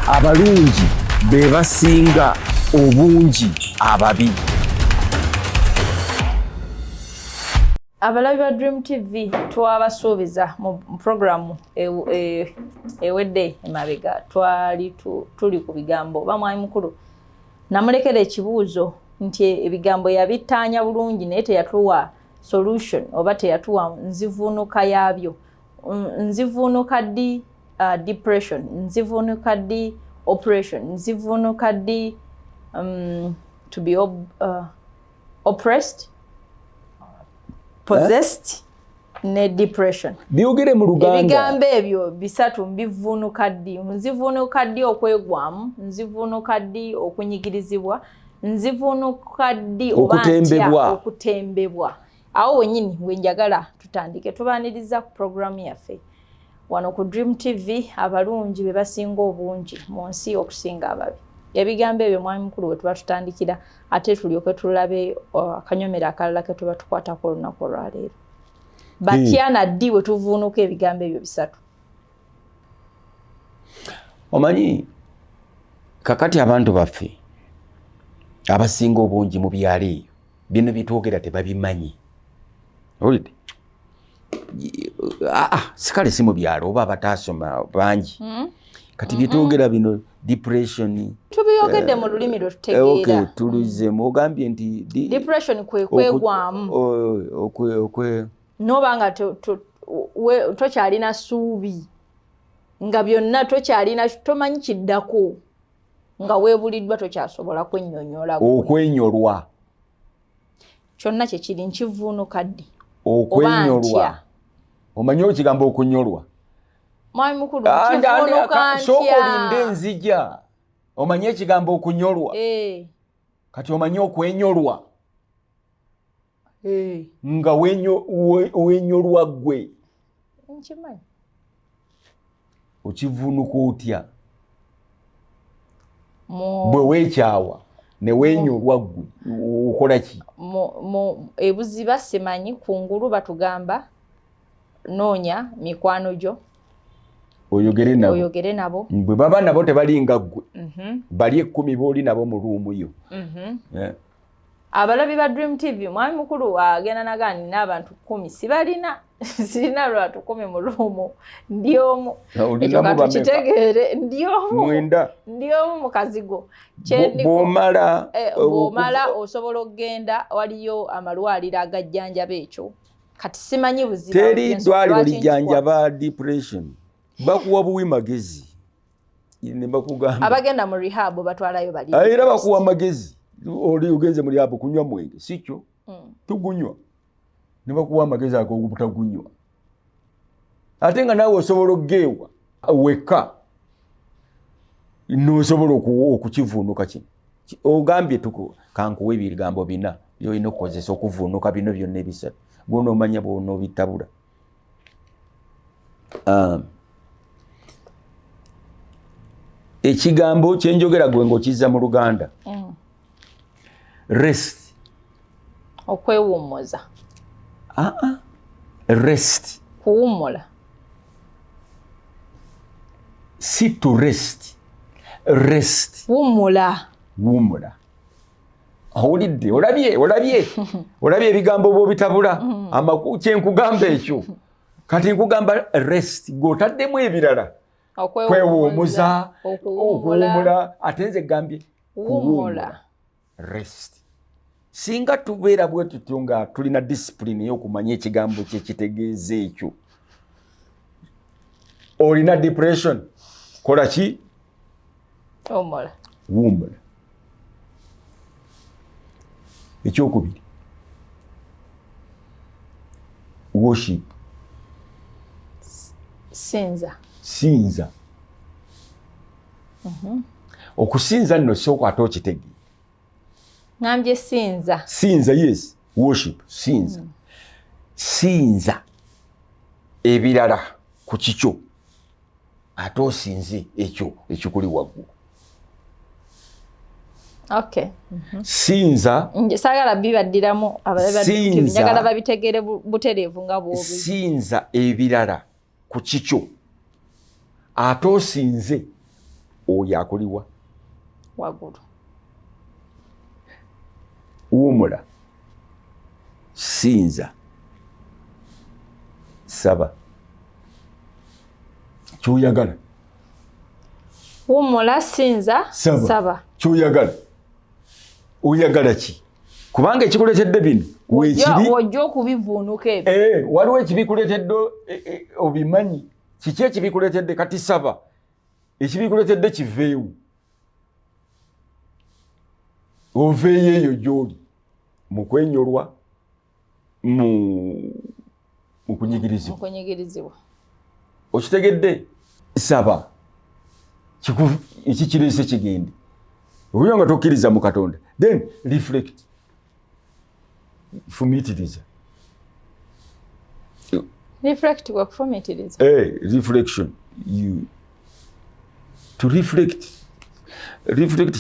Abalungi be basinga obungi ababi. Abalabi ba Dream TV, twabasuubiza mu programu ewedde emabega, twali tuli ku bigambo. Bamwami mukulu namulekera ekibuuzo nti ebigambo yabittaanya bulungi, naye teyatuwa solution oba teyatuwa nzivuunuka yaabyo. Nzivuunuka ddi depression? Nzivuunuka ddi operation? Nzivuunuka ddi to be oppressed, possessed ne depression? Byogere mu Luganda. Ebigambo ebyo bisatu mbivuunuka ddi? Nzivuunuka ddi okwegwamu? Nzivuunuka ddi okunyigirizibwa? Nzivuunuka ddi oba ntya Okutembebwa. Okutembebwa. Awo wennyini we njagala tutandike. Tubaaniriza ku programu yaffe wano ku Dream TV. Abalungi be basinga obungi mu nsi okusinga ababi. Ebigambo ebyo, mwami mukulu, we tuba tutandikira, ate tulyoke tulabe akanyomero akalala ke tuba tukwatako olunaku olwaleero. Batya na ddi we tuvuunuka ebigambo ebyo bisatu? Omanyi, kakati abantu baffe abasinga obungi mu byalo eyo, bino byetwogera tebabimanyi. Owulidde? Ah, sikale si mu byalo oba abataasoma bangi. Kati byetwogera bino, depression, Tubiyogedde mu lulimi lwe okay, tutegeera. Tuluzemu. Ogambye nti Depression kwe kwegwamu, noba nga tokyalina ssuubi, nga byonna tokyalina, tomanyi kiddako, nga weebuliddwa, tokyasobola kwennyonnyola ggwe. Okwenyolwa. Kyonna kyekiri, nkivuunuka ddi? Okwenyolwa. Ntya? Omanyi ekigambo okunyolwa? Mwami mukulu, Ah, nkivuunuka sooka ntya? olinde, nzija. Omanyi ekigambo okunyolwa? Eh, Kati omanyi okwenyolwa? Eh, Nga wenyolwa ggwe. Nkimanyi. Okivuunuka otya? Bwe weekyawa ne weenyolwa ggwe, okola ki? Mu ebuziba simanyi kungulu batugamba noonya mikwano gyo. Oyogere nabo. Oyogere nabo. Bwe baba nabo tebalinga ggwe, bali 10 booli nabo mu room yo. Eh. Abalabi ba Dream TV, mwami mukulu agenda nagaa nina abantu 10. Sibalina, sirina lwatu 10 mu room, ndi omu. Ekyo Olinamu bameka? katukitegeere, ndi omu. 9. Ndi omu mu kazigo. Bw'omala Bw'omala osobola okugenda, waliyo amalwaliro agajjanjaba ekyo. Kati simanyi buzibu Teri ensonga ddwaliro lwaki lijjanjaba depression. Bakuwa buwi magezi ne bakugamba. Abagenda mu rehab batwalayo bali Ah, era bakuwa amagezi. Oli ogenze muri abo kunywa mwenge, si kyo? Tugunywa ne bakuwa amagezi ag'obutagunywa, ate nga naawe osobola okugeewa wekka nosobola okukivuunuka kino. Ogambye kankuwa ebigambo bina byolina okukozesa okuvuunuka bino byonna ebisatu, gwonoomanya bwonoobitabula. Ekigambo kyenjogera gwe ng'okizza mu Luganda. Rest. Okwewummuza. Ah, ah. Rest. Kuwummula. Si to rest, rest. Wummula. Wummula. Owulidde? Olabye, olabye, olabye ebigambo bw'obitabula? Amakulu kyenkugamba ekyo. Kati nkugamba rest, gweotaddemu ebirala, kwewummuza, okuwummula, ate nze gambye kuwummula. Rest. Singa tubeera bwe tutyo nga tulina discipline ey'okumanya ekigambo kye kitegeeza ekyo. Olina depression, kola ki? Wummula. Wummula. Ekyokubiri, worship. Sinza. Sinza. Okusinza nno sooka ate okitegeere. Ngambye sinza. Sinza, yes, worship, sinza. Sinza ebirala ku kikyo, ate osinze ekyo ekikuli waggulu. Sinza. Saagala bibaddiramu abalabi ba Dream TV. Sinza. Njagala babitegeere butereevu nga bw'obi. Sinza ebirala ku kikyo, ate osinze. Oyo akuliwa waggulu. Wuumula, sinza, saba kyoyagala. Wummula, sinza, saba. Kyoyagala. Oyagala ki? Kubanga ekikuleetedde bino weekiri. Wojja okubivuunuka ebyo. Waliwo ekibikuleetedde, obimanyi kiki ekibikuleetedde. Kati saba ekibikuleetedde kiveewo, oveeyo eyo gy'oli mu kwenyolwa, mu kunyigirizibwa. Kunyigirizibwa. Okitegedde? Saba ekikireese kigende. Oyo nga tokkiriza mu Katonda, then reflect, fumiitiriza. Reflect kwe kufumiitiriza? Reflection, you to reflect, reflect,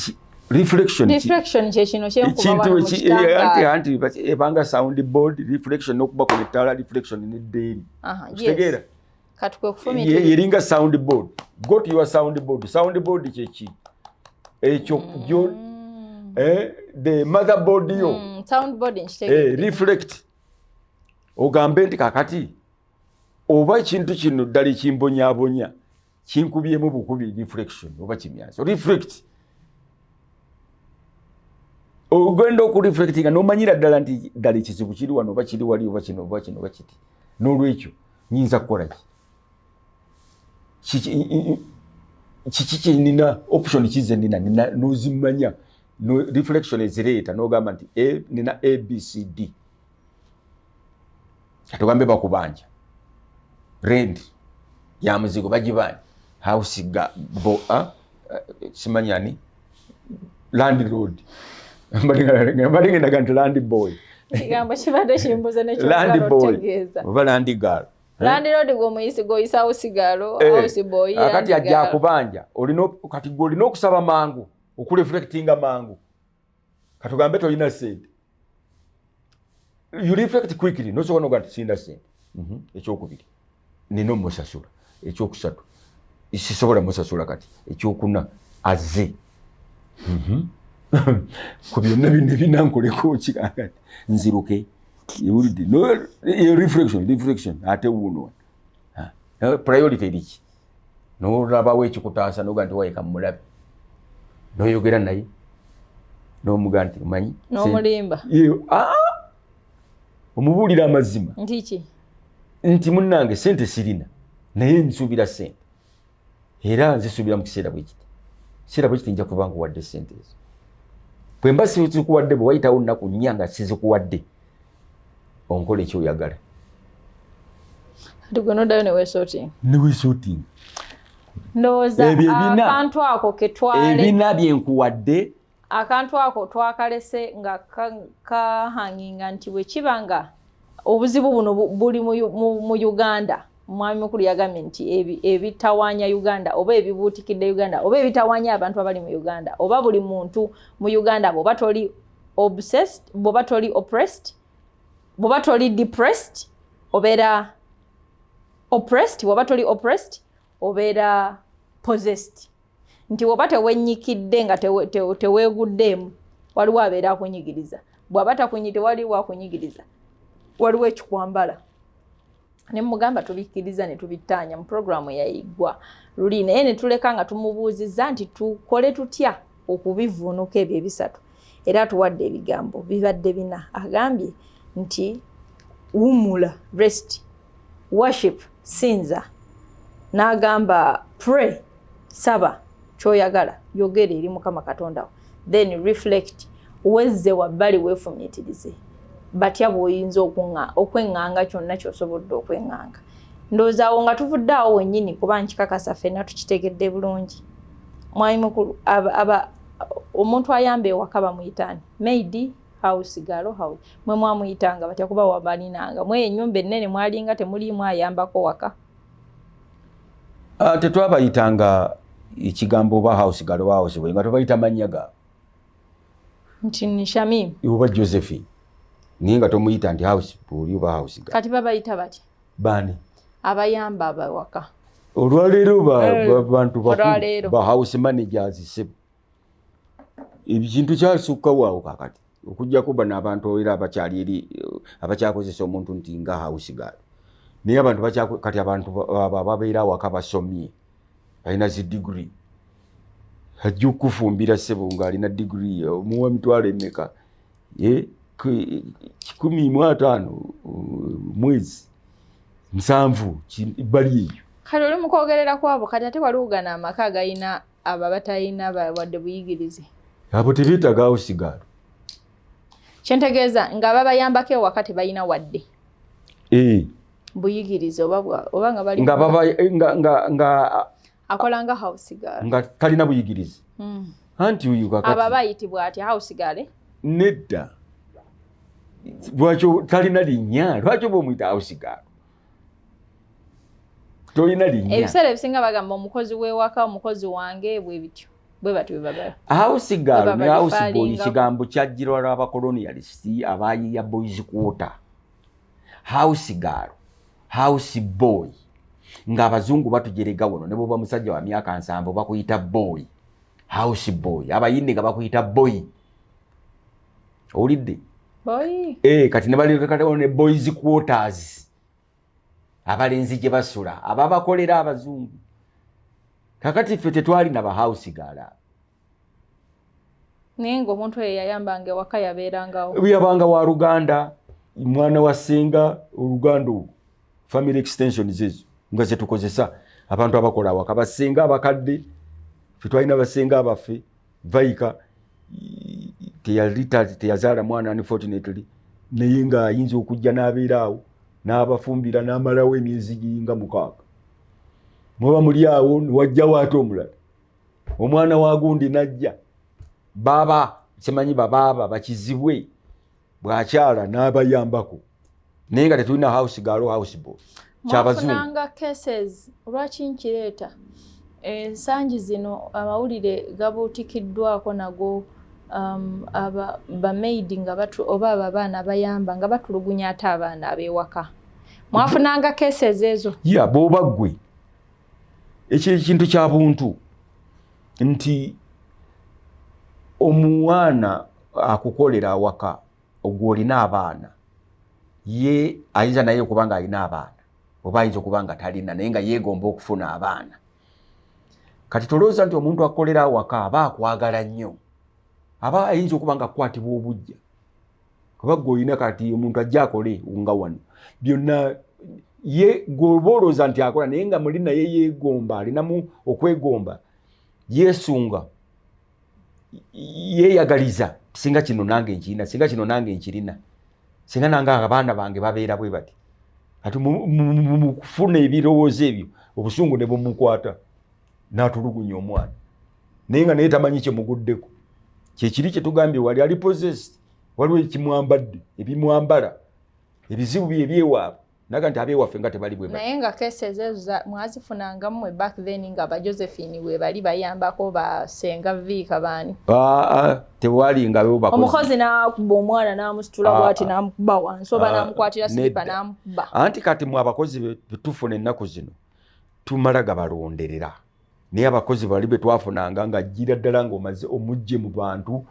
reflection. Reflection kyekino kyenkuba ekintu wano mu kitangaala. Anti ebanga sound board, reflection n'okuba ku ettaala, reflection nedda eri. Okitegeera? Kati kwe kufumiitiriza. Eringa sound board. Go to your sound board. Sound board kyeki ekyo gyo, the motherboard yo. Sound board nkitegedde. Reflect, ogambe nti kakati oba ekintu kino ddala ekimbonyaabonya kinkubyemu bukubi, reflection, oba kimyanso. Reflect, ogenda okureflectinga nomanyira ddala nti ddala ekizibu kiri wano oba kiri wali oba kino oba kino oba kiti. N'olwekyo nyinza kukola ki? Kiki kyenina? Option kize nina nina nozimanya. No reflection ezireeta nogamba nti nina ABCD. Katugambe bakubanja rent ya muzigo, bagibanja house ga bo, simanyi ani, landlord, mbalingendaga nti land boy. Ekigambo kibadde kimbuze. Land boy. Nekyotegeeza. Oba land girl. Landlord gw'omuyisi gw'oyisa house girl, house boy. Akati land ajja girl. Akubanja, olina kati gwe olina okusaba mangu, okureflectinga mangu. Katugambe tolina sente, you reflect quickly, nosobola noga nti sirina sente. Ekyokubiri, nina omusasula. Ekyokusatu, sisobola musasula kati. Ekyokuna, azze. Ku byonna bino ebinankoleko kikakati nziruke. Ewulidde? No, reflection, reflection. Ate wuuno priority eriki? Nolabawo ekikutaasa, noga nti wayeka mulabe, noyogera naye nomuga nti omanyi N'omulimba. Ah! Omubuulira amazima. Nti ki? Nti munnange sente sirina, naye nsuubira sente, era nzisuubira mu kiseera bwe kiti, kiseera bwe kiti nja kuba nkuwadde sente ezo. Bwe mba sizikuwadde, bwe wayitawo nnaku 4 nga sizikuwadde, onkola ekyoyagala. Kati gwe noddayo ne weesorting. Ne weesorting. Ndowooza Ebyo ebina. akantu ako ketwale. Ebina byenkuwadde. Akantu ako twakalese nga kahanginga nti bwe kiba nga obuzibu buno buli mu Uganda, mwami mukulu yagambye nti ebitawaanya Uganda oba ebibuutikidde Uganda oba ebitawaanya abantu abali mu Uganda oba buli muntu mu Uganda, bw'oba toli obsessed, bw'oba toli oppressed, bw'oba toli depressed, obeera oppressed, bw'oba toli oppressed, obeera possessed, nti bw'oba tewennyikidde nga teweeguddeemu, waliwo abeera akunyigiriza. Bw'aba takunyi, tewaliwo akunyigiriza, waliwo ekikwambala. Ne mugamba tubikkiriza ne tubittaanya mu puroguramu eyayiggwa luli, naye ne tuleka nga tumubuuzizza nti tukole tutya okubivuunuka ebyo ebisatu. Era atuwadde ebigambo bibadde bina. Agambye nti wummula, rest, worship, sinza, n'agamba pray, saba kyoyagala, yogera eri Mukama Katonda wo, then reflect, wezze wabbali weefumiitirize batya bw'oyinza okweŋŋanga kyonna ky'osobodde okweŋŋanga. Ndowooza awo nga tuvudde awo wennyini, kuba nkikakasa ffenna tukitegedde bulungi. Mwami mukulu, omuntu ayamba ewaka bamuyitaani? Maid, house girl, house mwe mwamuyitanga batya? Kuba wabalinanga mwe ennyumba ennene, mwalinga temuliimu ayambako waka? Ah, tetwabayitanga ekigambo oba house girl oba house boy, nga tobayita mannya gaabwe. Nti ni Shamim. Oba Josephine, naye nga tomuyita nti house boy oba house girl. Kati babayita batya? Baani? Abayamba abawaka. Olwaleero bantu bakulu ba house managers sebo, ekintu kyasukkawo awo kakati, okujjako bano abantu era abakyali eri abakyakozesa omuntu nti nga house girl. Naye abantu kati abantu babeera awaka basomye, alina zi degree, ajja okufumbira ssebo ng'alina degree, omuwa 50,000 emeka, 150 mwezi, 70 bali eyo. Kale oli mukwogerera kwabo, kati ate waliwo gano amaka agayina abo abatalina wadde buyigirize. Abo tebeetaaga house girl. Kyentegeeza nga babayambako ewaka tebalina wadde buyigirize oba nga bali nga akola nga house girl nga talina buyigirize. Anti oyo kakati aba bayitibwa atya, house girl? Nedda, lwaki talina linnya? Lwaki oba omuyita house girl, tolina linnya? Ebiseera ebisinga bagamba omukozi w'ewaka, omukozi wange, bwe bityo, bwe batyo bwe baba. House girl ne house boy kigambo kyajjirwa lw'abacolonialist abayiiya boys quarter. House girl, house boy, ng'abazungu batujerega wano, ne bwoba musajja wa myaka 70 bakuyita boy, house boy. Abayindi nga bakuyita boy, owulidde? Boy. Kati ne balekatao ne boys quarters, abalenzi gye basula ababakolera abazungu. Kakati ffe tetwalina ba house girl. Naye ng'omuntu oyo yayambanga ewaka yabeerangawo? Yabanga wa luganda, mwana wa ssenga, oluganda olwo, family extensions ezo nga zetukozesa abantu abakola awaka, basenga abakadde. Ffe twalina basenga abaffe vaika teyali teyazaala mwana unfortunately, naye ng'ayinza okujja n'abeera awo n'abafumbira n'amalawo emyezi giringa 6. Muba muli awo wajjawo ate omulala, omwana wa gundi najja, baba simanyi babaaba bakizibwe bw'akyala n'abayambako, naye nga tetulina house girl, house boy kyabazungu. Mwafunanga cases? Lwaki nkireeta, ensangi zino amawulire gabuutikiddwako nago, aba bamaidi nga batu oba abo abaana bayamba nga batulugunya ate abaana ab'ewaka. Mwafunanga cases ezo? Ya, bw'oba ggwe, ekyo ekintu kya buntu nti omwana akukolera awaka ogwo olina abaana, ye ayinza naye okuba nga alina abaana oba ayinza okuba nga talina, naye nga yeegomba okufuna abaana. Kati tolowooza nti omuntu akolera awaka aba akwagala nnyo, aba ayinza okuba nga akwatibwa obujja kuba gwe olina. Kati omuntu ajja akole nga wano byonna, ye gweoba olowooza nti akola, naye nga muli naye yeegomba, alinamu okwegomba, yeesunga, yeeyagaliza, singa kino nange nkirina, singa kino nange nkirina, singa nange abaana bange babeera bwe bati. Kati mu kufuna ebirowoozo ebyo, obusungu ne bumukwata n'atulugunya omwana, naye nga naye tamanyi kyemuguddeko. Kyekiri kyetugambye wali ali possessed, waliwo ekimwambadde, ebimwambala, ebizibu bye ebyewaabwe naga nti abewaffe nga tebali bwe bati. Naye nga cases ezo mwazifunanga mmwe back then nga ba Josephine bwe bali bayambako basenga Viika baani? Aa, tewalingayo bakozi. Omukozi n'akuba omwana n'amusitula bw'ati n'amukuba wansi oba n'amukwatira siripa n'amukuba. Anti kati mwe abakozi betufuna ennaku zino tumala gabalonderera, naye abakozi bali be twafunanga nga ajjira ddala ng'omaze omugje mu bantu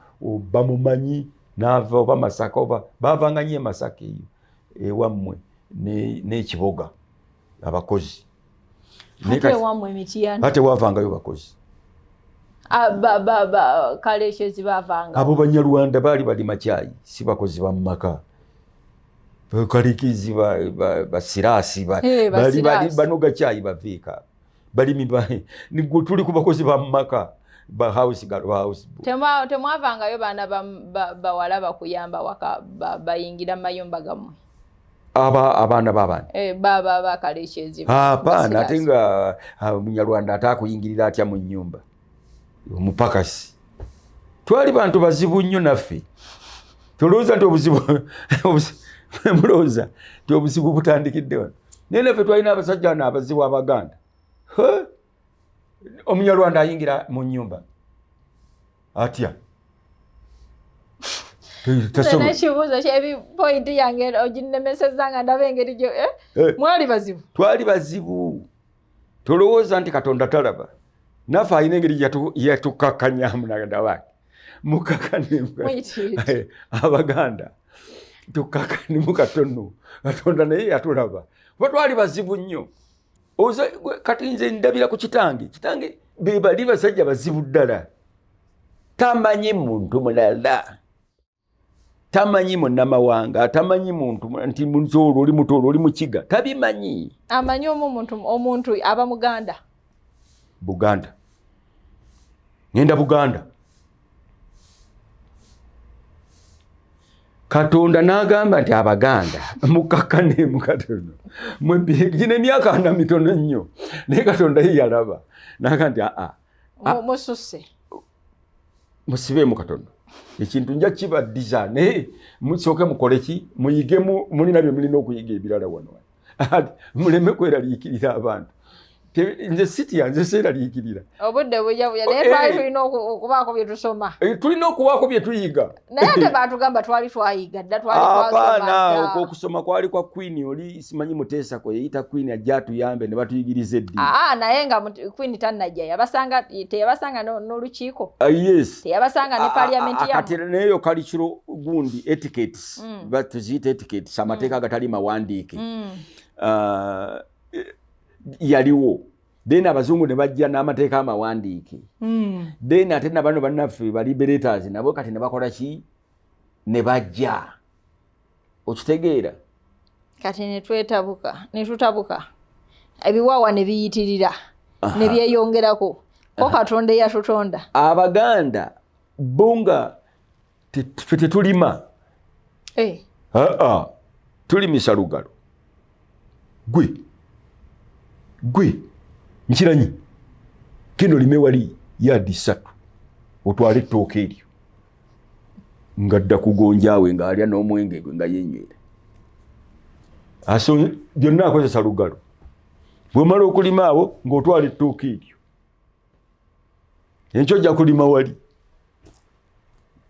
bamumanyi, n'ava oba Masaka oba baavanga nnyo e Masaka eyo ewammwe n'ekiboga abakozi. Ate ewammwe Mityana? Ate waavangayo bakozi. Kalekyezi baavanga? Abo Banyarwanda baali balima kyayi, si bakozi ba mu maka. Kalekezi, basiraasi bali banoga kyayi, baviika balimi, tuli ku bakozi ba mu maka, ba house girl, ba house boy. Temwavangayo baana bawala bakuyamba waka bayingira mu mayumba gammwe? Aba abaana b'abaana? Baba bakalekyezi. Apaana, ate nga Munyarwanda ate akuyingirira atya mu nnyumba omupakasi? Twali bantu bazibu nnyo naffe. Tolowooza nti obuzibu, mulowooza nti obuzibu butandikidde wano, naye naffe twalina abasajja bano abazibu Abaganda. Omunyarwanda ayingira mu nnyumba atya? Nekibuuzo kyebi point yange oginemeseza nga ndaba engeri gyo mwali bazibu. Twali bazibu. Tolowooza nti Katonda talaba. Naffe alina engeri yatukakkanyamu naganda wange. Mukakkanemu Abaganda tukakkanemu katono. Katonda naye yatulaba. Kuba twali bazibu nnyo. Kati nze ndabira ku kitange. Kitange be bali basajja bazibu ddala. Tamanyi muntu mulala. Tamanyi munnamawanga, tamanyi muntu nti muzoolo oli mutoolo oli mukiga, tabimanyi. Amanyi omuntu aba Muganda. Buganda. Ngenda Buganda. Katonda n'agamba nti Abaganda mukakkanemu katono. Gino emyaka ana mitono nnyo. Naye Katonda ye yalaba. N'agamba nti aa. Mususse. Musibeemu katono. Ekintu nja kibaddiza naye musooke mukole ki? Muyigemu, mulina bye mulina okuyiga ebirala wano. Muleme kweraliikirira abantu. Nze sitya, nze seeraliikirira. Obudde bujja bujja naye twali tulina okubaako bye tusoma. Tulina okubaako bye tuyiga. Naye ate baatugamba twali twayiga dda, twali twasoma dda. Okwo okusoma kwali kwa Queen oli simanyi Muteesa kwe yeyita Queen ajja atuyambe ne batuyigiriza eddiini. Naye nga Queen tannajja teyabasanga n'olukiiko. Yes. Teyabasanga ne parliament yammwe. Kati n'eyo cultural gundi etiquettes, tuziyita etiquettes, amateeka agatali mawandiike. Yaliwo. Then abazungu ne bajja n'amateeka amawandiike. Then ate na bano bannaffe ba liberators nabo kati ne bakola ki? Ne bajja. Okitegeera? Kati ne twetabuka, ne tutabuka. Ebiwawa ne biyitirira, ne byeyongerako. Ko Katonda eyatutonda. Abaganda bo nga ffe tetulima. Tulimisa lugalo. Gwe. Gwe. Nkiranyi. Kino lime wali yadi 3. Otwale ettooke eryo. Nga dda kugonjaawe ng'alya n'omwenge gwe nga yenywera. Aso byonna akozesa lugalo. Bw'omala okulima awo ng'otwala ettooke eryo. Enkyo ojja kulima wali.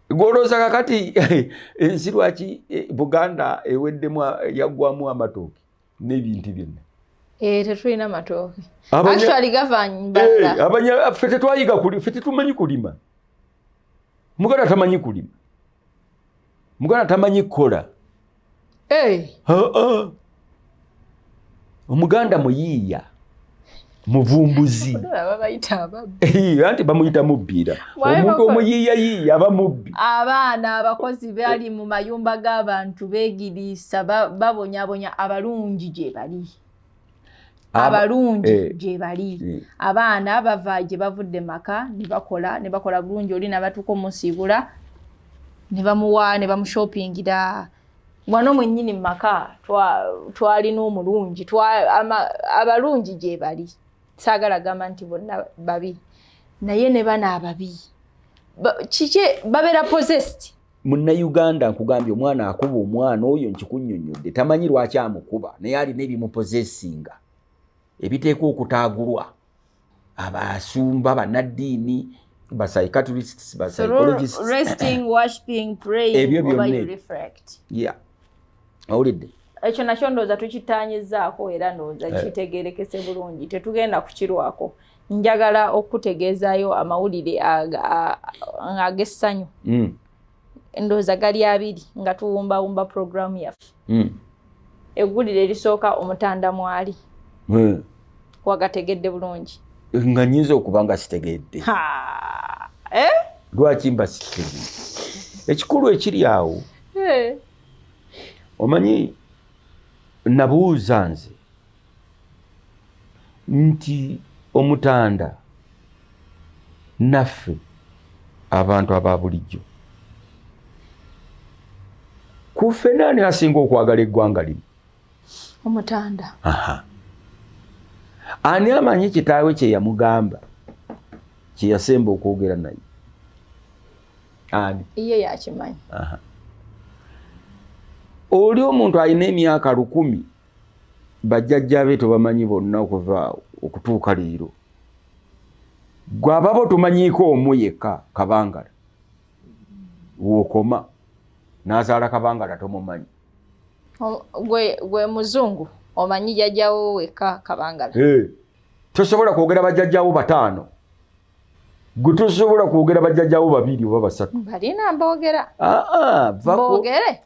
Gw'olowooza kakati ensi lwaki Buganda eweddemu yaggwamu amatooke n'ebintu byonna. Tetulina matooke. Actually gava Mbarara. Ffe tetwayiga kulima, ffe tetumanyi kulima. Muganda tamanyi kulima. Muganda tamanyi kukola. Omuganda muyiiya. Muvumbuzi. Anti bamuyita mubbira. Omuntu omuyiiya yiiya aba mubbi. Abaana abakozi bali mu mayumba g'abantu beegiriisa babonyabonya abalungi gye bali. Abalungi gye bali. Abaana bava gye bavudde maka ne bakola bulungi oli n'abatuuka omusiibula ne bamuwa ne bamushoppingira. Wano mwennyini mu maka twalina omulungi, abalungi gye bali. Saagala gamba nti bonna babi, naye ne bano ababi kiki babeera possessed. Munnayuganda nkugambye omwana akuba omwana oyo nkikunnyonnyodde tamanyi lwaki amukuba naye alina ebimupossessinga ebiteekwa okutaagulwa. Abasumba, bannaddiini, ba psychiatrists, ba psychologists. Resting, worshiping, praying, ebyo byonna. You reflect. Yeah. Awulidde. Ekyo nakyo ndowooza tukitanyizaako era ndowooza kitegeerekese bulungi, tetugenda kukirwako. Njagala okutegeezaayo amawulire ag'essanyu. Ndowooza gali abiri nga tuwumbawumba puroguramu yaffe. Eggulire erisooka Omutanda mwali. Wagategedde bulungi. Nga nnyinza okuba nga sitegedde. Lwaki mba sitegedde? Ekikulu ekiri awo. Omanyi nabuuza nze nti Omutanda naffe abantu aba bulijjo ku ffenna ani asinga okwagala eggwanga lino? Omutanda. Ani amanyi kitaawe kye yamugamba kye yasemba okwogera naye? Ani? Ye yakimanyi. Oli omuntu alina emyaka 1000 bajjajja be tobamanyi bonna okuva okutuuka leero. Gwe ababo tumanyiiko omu yekka, Kabangala. W'okoma n'azaala Kabangala tomumanyi. Gwe muzungu omanyi jjajjawo wekka Kabangala. Tosobola kwogera bajjajjawo bataano, gwe tosobola kwogera bajjajjawo babiri oba basatu. Balina mboogera. Ah, ah, Mboogere.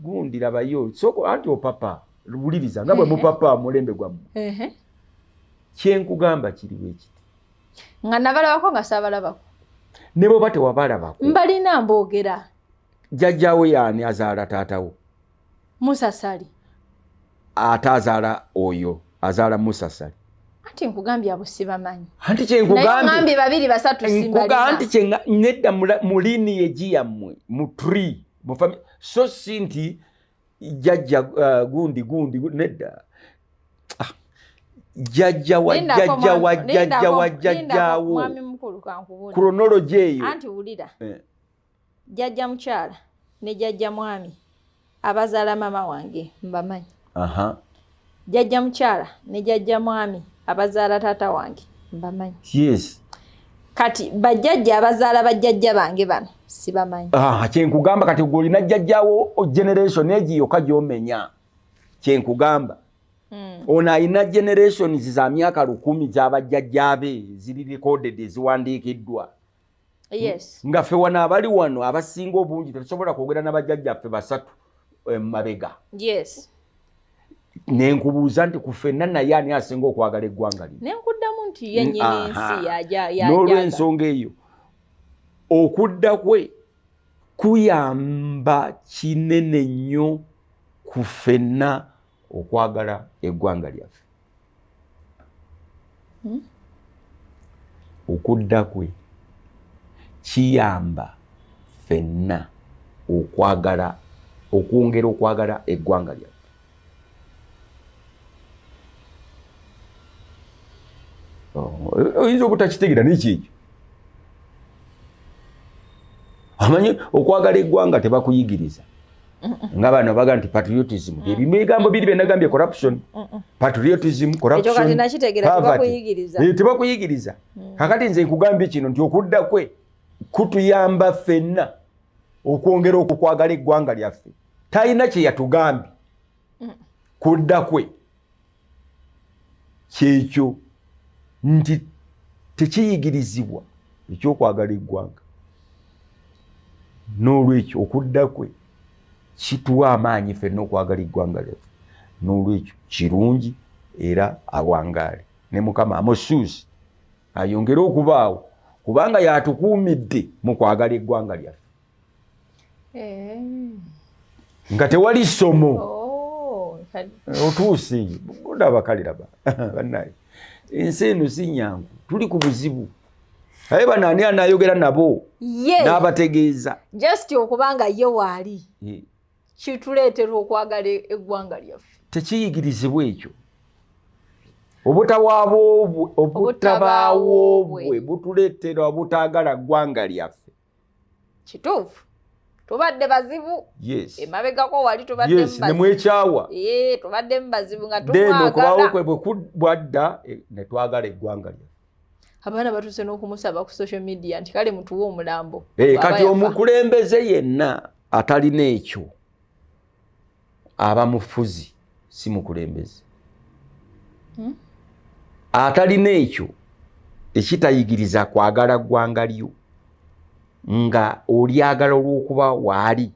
Gundi labayo soko anti opapa wuliriza nga bwe mupapa mulembe gwammwe. Kyenkugamba kiri bwe kiti. Nga nabalabako nga saabalabako. Ne bw'oba tewabalabako. Mbalina mboogera. Jjajjaawo yaani azaala taatawo? Musasali. Ate azaala oyo azaala Musasali. Anti nkugambye abo sibamanyi. Anti kyenkugambye babiri basatu simbalina. Anti kye nedda mu lineage yammwe mu tree mu family so si nti jjajja gundi gundi nedda. Ah, jjajja wa jjajja wa jjajja wa jjajjaawo. Mwami mukulu kankubuulire. Chronology eyo. Anti wulira. Jjajja mukyala ne jjajja mwami abazaala maama wange mbamanyi. Jjajja mukyala ne jjajja mwami abazaala taata wange mbamanyi. Yes. Kati bajjajja abazaala bajjajja bange bano sibamanyi. Ah, kyenkugamba kati gwe olina jjajjawo generation egi yokka gy'omenya. Kyenkugamba. Ono alina generations za myaka 1000 z'abajjajjaabe ziri recorded eziwandiikiddwa. Yes. Nga ffe wano abali wano abasinga obungi tetusobola kwogera na bajjajjaffe basatu mabega. Yes. Nenkubuuza nti ku ffenna naye ani asinga okwagala eggwanga lino? Nenkuddamu nti ye nnyini nsi yaja. N'olw'ensonga eyo okudda kwe kuyamba kinene nnyo ku ffenna okwagala eggwanga lyaffe. Okudda kwe kiyamba ffenna okwagala okwongera okwagala eggwanga lyaffe. Oyinza obutakitegeera naye kyekyo. Amanyi okwagala eggwanga tebakuyigiriza. Nga bano baga nti patriotism. Ebigambo biri bye nagambye corruption. Patriotism, corruption. Ekyo kati nakitegeera tebakuyigiriza. Tebakuyigiriza. Kakati nze nkugambye kino nti okudda kwe kutuyamba ffenna okwongera okwagala eggwanga lyaffe. Talina kye yatugambye. Kudda kwe kyekyo nti tekiyigirizibwa ekyokwagala eggwanga. N'olwekyo okudda kwe kituwa amaanyi ffenna okwagala eggwanga lyaffe. N'olwekyo kirungi era awangaale ne Mukama amusuusi ayongere okubaawo kubanga yatukuumidde mu kwagala eggwanga lyaffe. Nga tewali ssomo. Otuuse ndaba kale laba bannaye ensi eno si nnyangu, tuli ku buzibu. Naye bano ani anaayogera nabo n'abategeeza? Just okubanga ye waali kituleetera okwagala eggwanga lyaffe. Tekiyigirizibwa ekyo. Obutabaawo bwe butuleetera obutaagala ggwanga lyaffe. Kituufu. Tubadde bazibu. Yes. Emabegako wali tubadde mubazibu. Yes, ne mwekyawa. Tubadde mubazibu nga tumwagala. Then okubaawo kwe bwe bwadda ne twagala eggwanga lyaffe. Abaana batuuse n'okumusaba ku social media nti kale mutuwe omulambo. Kati omukulembeze yenna atalina ekyo aba mufuzi si mukulembeze. Atalina ekyo ekitayigiriza kwagala ggwanga lyo nga olyagala olw'okuba waali.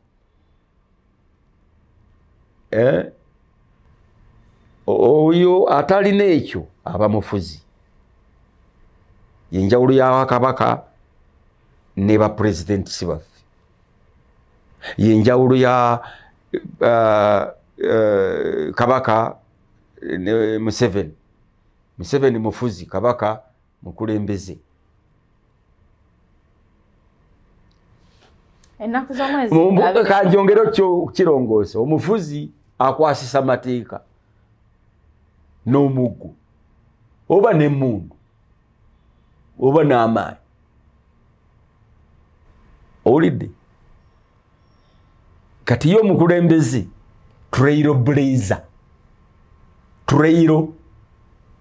Oyo atalina ekyo aba mufuzi. Yenjawulo ya kabaka ne ba pulezidenti baffe. Yenjawulo ya kabaka ne Museveni. Museveni mufuzi, kabaka mukulembeze. Ennaku z'omwezi kanjongere kirongoosa. Omufuzi akwasisa amateeka n'omuggo oba n'emmundu oba n'amaanyi. Owulidde? Kati ye omukulembeze trail blazer. Trail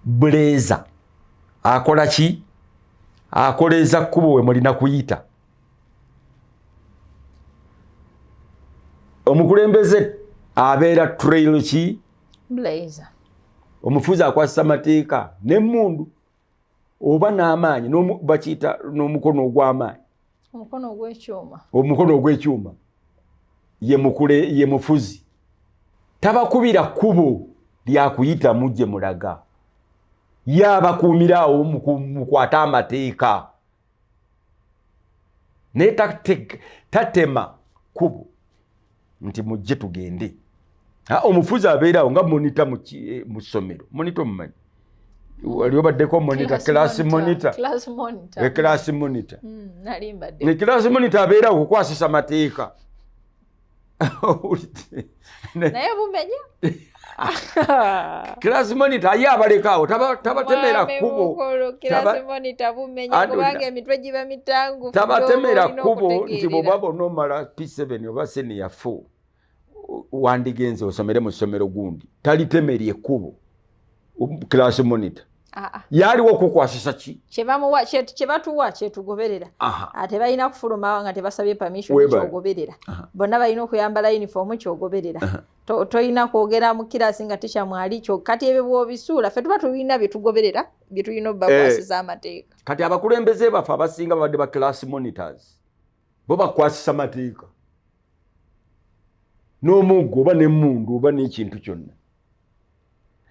blazer akola ki? Akoleeza kkubo we mulina kuyita. Omukulembeze abeera trail ki? Blazer. Omufuzi akwasisa amateeka n'emmundu oba n'amaanyi, bakiyita n'omukono ogw'amaanyi, omukono ogw'ekyuma. Omukono ogw'ekyuma ye mukule, ye mufuzi. Tabakubira kkubo lyakuyitamu gye mulaga, yabakuumira awo mukwate amateeka, naye tatema kkubo nti mujje tugende. Omufuzi abeerawo nga monitor mu ssomero. Monitor omumanyi? Wali obaddeko monitor? Class monitor. Class monitor. Class monitor. Ne class monitor abeerawo kukwasisa mateeka. Naye bumenya. Class monitor ye abalekaawo, tabatemera kkubo. Class monitor bumenya, kubanga emitwe giba mitangu. Tabatemera kkubo nti bw'oba bonoomala P7 oba senior 4 wandigenze osomere mu ssomero gundi. Talitemera ekkubo class monitor. Yaliwo okukwasisa ki? Kyebamuwa, kyebatuwa kyetugoberera. Ate balina kufuluma nga tebasabye permission, kyogoberera. Bonna balina okuyambala uniform, kyogoberera. Toyina kwogera mu kirasi nga teacher mwali kyo. Kati ebyo bwobisuula, ffe tuba tulina byetugoberera, byetulina obbakwasisa amateeka. Kati abakulembeze baffe abasinga babadde ba class monitors, bo bakwasisa mateeka n'omuggo oba n'emmundu oba n'ekintu kyonna.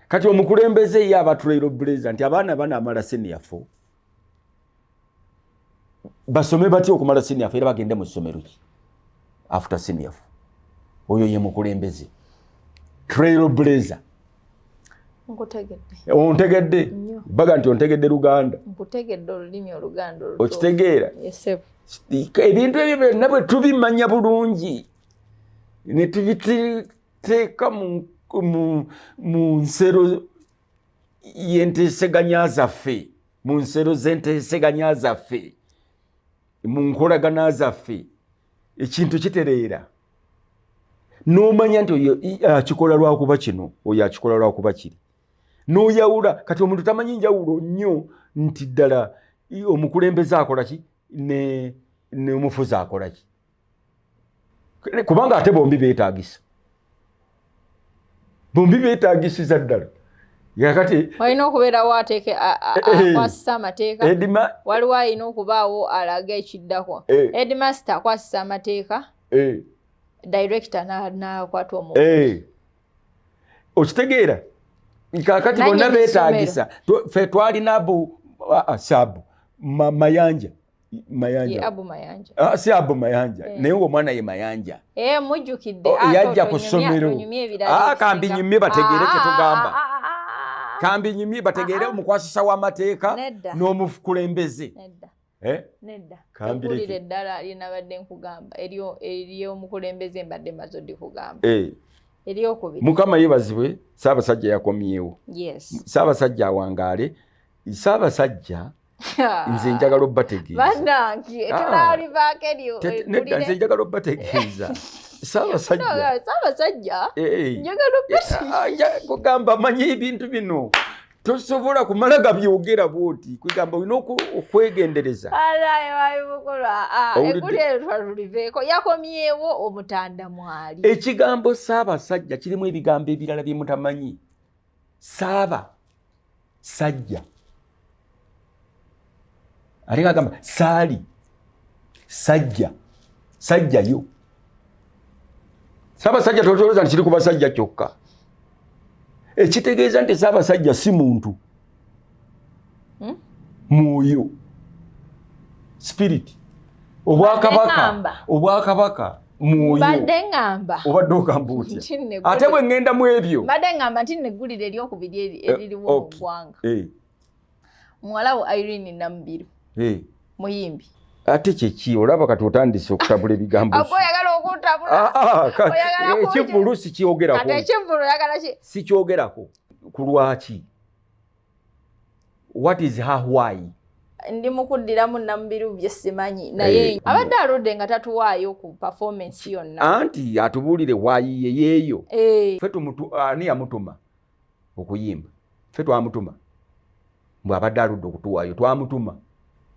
Kati omukulembeze ye aba trail blazer nti abaana banaamala senior 4 basome batya okumala senior 4, era bagende mu ssomero ki after senior 4? Oyo ye mukulembeze, trail blazer. Nkutegedde. Ontegedde? Nnyo. Baga nti ontegedde Luganda. Nkutegedde olulimi Oluganda olutuufu. Okitegeera? Yes. Ebintu ebyo byonna bwe tubimanya bulungi ne tubiteeka mu nsero y'enteeseganya zaffe, mu nsero z'enteeseganya zaffe, mu nkolagana zaffe, ekintu kitereera n'omanya nti oyo akikola lwakuba kino, oyo akikola lwakuba kiri, n'oyawula. Kati omuntu tamanyi njawulo nnyo nti ddala omukulembeze akola ki n'omufuzi akola ki, kubanga ate bombi beetagisa, bombi beetagisiza ddala. Yakati Walina okubeerawo ateeke akwasisa amateeka. Edima. Waliwo alina okubaawo alaga ekiddako. Headmaster akwasisa amateeka, director n'akwata omu. Okitegeera? Kakati Nannyini bonna beetagisa. Ffe twalina abu sabu Mayanja. Ye Mayanja. Abu Mayanja. Ah, si Abu Mayanja, naye ngaomwana ye Mayanja. Mujjukidde. Oh, yajja ku ssomero. Tonyumya ebirala Ah, ebisinga. kambinyumye bategeere kye tugamba. Ah. Kambinyumye bategeere omukwasisa w'amateeka Nedda. n'omukulembeze. Nedda. Eh? Nedda. Kambireke. Eggulire eddala lyenabadde nkugamba ery'omukulembeze mbadde maze odikugamba. Eryokubiri. Mukama yeebazibwe, Ssaabasajja yakomyewo. Ssaabasajja awangaale. Ssaabasajja, nze njagala obbategeeza. Bannange, Ah. tunalivaako eryo. Nedda, nze njagala obbategeeza Ssaabasajja. Ssaabasajja, njagala obbategeeza. Kugamba manyi ebintu bino tosobola kumala gabyogera bwoti, kwegamba olina okwegendereza. Alaye wabimukulu. Owulidde? Eggulire eryo twaluliveeko. Yakomyewo, omutanda mwali. Ekigambo Ssaabasajja kirimu ebigambo ebirala bye mutamanyi. Saaba sajja, ate gagamba saali sajja, sajjayo. Saabasajja totolooza nti kiri ku basajja kyokka. Ekitegeeza nti Saabasajja si muntu, mwoyo, spirit. Obwakabaka, Ŋŋamba. obwakabaka mwoyo. Mbadde ŋŋamba Obadde ogamba otya? nti nno Ate bwe ŋŋenda mu ebyo. Mbadde ŋŋamba nti nno eggulire eryokubiri eririwo mu ggwanga, muwala wo Irene Namubiru muyimbi. Ate kyeki? Olaba kati otandise okutabula ebigambo. Agwe oyagala okuntabula. Ah, ah, Oyagala ekivvulu kati sikyogerako. Ekivvulu oyagala ki? Sikyogerako. Ku lwaki? What is her why? Ndi mu kuddiramu Namubiru bye simanyi, naye abadde aludde nga tatuwaayo ku performance yonna. Anti atubuulire why ye yeeyo. Ffe ani yamutuma okuyimba? Ffe twamutuma? Mbwe abadde aludde okutuwaayo, twamutuma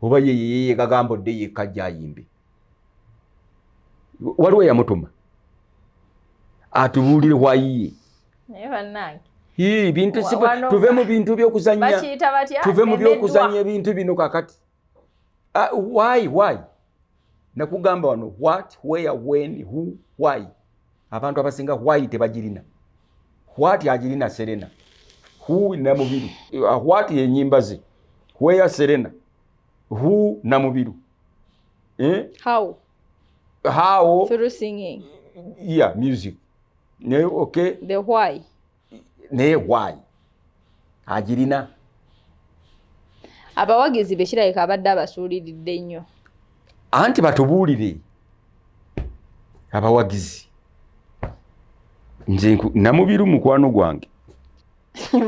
oba ye yeye kagamba odde yekka ajja ayimbe? Waliwo eyamutuma? Atubuulire why ye. Naye bannange. Hii, bintu si tuve mu bintu by'okuzannya, tuve mu by'okuzannya ebintu bino kakati. Why nakugamba wano what, where, when, who, why. Abantu abasinga why tebagirina. What agirina Serena, who Namubiru. What yenyimba ze, where Serena, who Namubiru, eh? How? How? Through singing. Yeah, music. Naye okay. The why. Naye why agirina. Abawagizi bekirabika abadde abasuuliridde nnyo. Anti batubuulire abawagizi. Nze Namubiru mukwano gwange.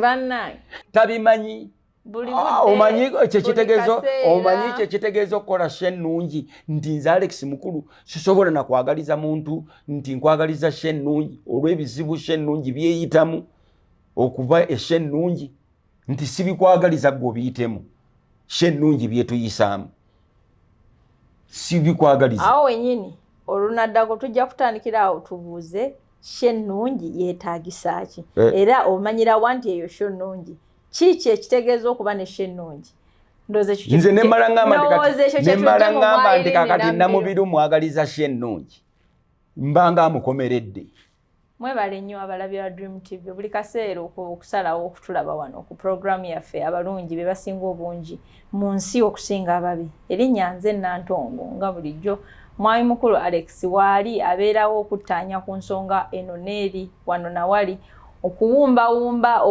Bannange. Tabimanyi. Buli Omanyi budde, kyekitegeeza, buli kaseera. Omanyi kyekitegeeza okukola show ennungi, nti nze Alex Mukulu sisobola nakwagaliza muntu nti nkwagaliza show ennungi olw'ebizibu show ennungi byeyitamu okuba e show ennungi, nti sibikwagaliza gwe obiyitemu. Show ennungi byetuyisaamu sibikwagaliza. Awo wenyini olunaddako tujja kutandikira awo tubuuze, show ennungi yeetagisa ki? Eh. Era omanyirawa nti eyo show nnungi? Kiki ekitegeeza okuba ne show ennungi? Ndowooza ekyo Nze nemala ngamba nti ndowooza ekyo kati nemala kye tujje mu ngamba nti Mwayirindi kakati Namubiru. Namubiru mwagaliza show ennungi, mbanga amukomeredde. Mwebale nnyo abalabi ba Dream TV buli kaseera okusalawo okutulaba wano ku puroguramu yaffe Abalungi Be Basinga Obungi mu Nsi Okusinga Ababi. Erinnya nze Nantongo, nga bulijjo Mwami Mukulu Alex waali abeerawo okuttaanya ku nsonga eno n'eri, wano nawali, okuwumbawumba,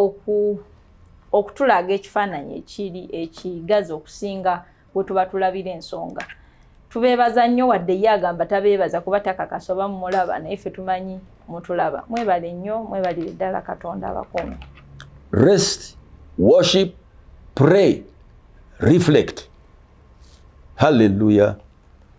okutulaga ekifaananyi ekiri ekigazi okusinga we tuba tulabira ensonga. Tubeebaza nnyo, wadde ye agamba tabeebaza kuba takakasa oba mumulaba, naye ffe tumanyi mutulaba. Mwebale nnyo, mwebalire ddala, Katonda abakuume. Rest, worship, pray, reflect. Hallelujah.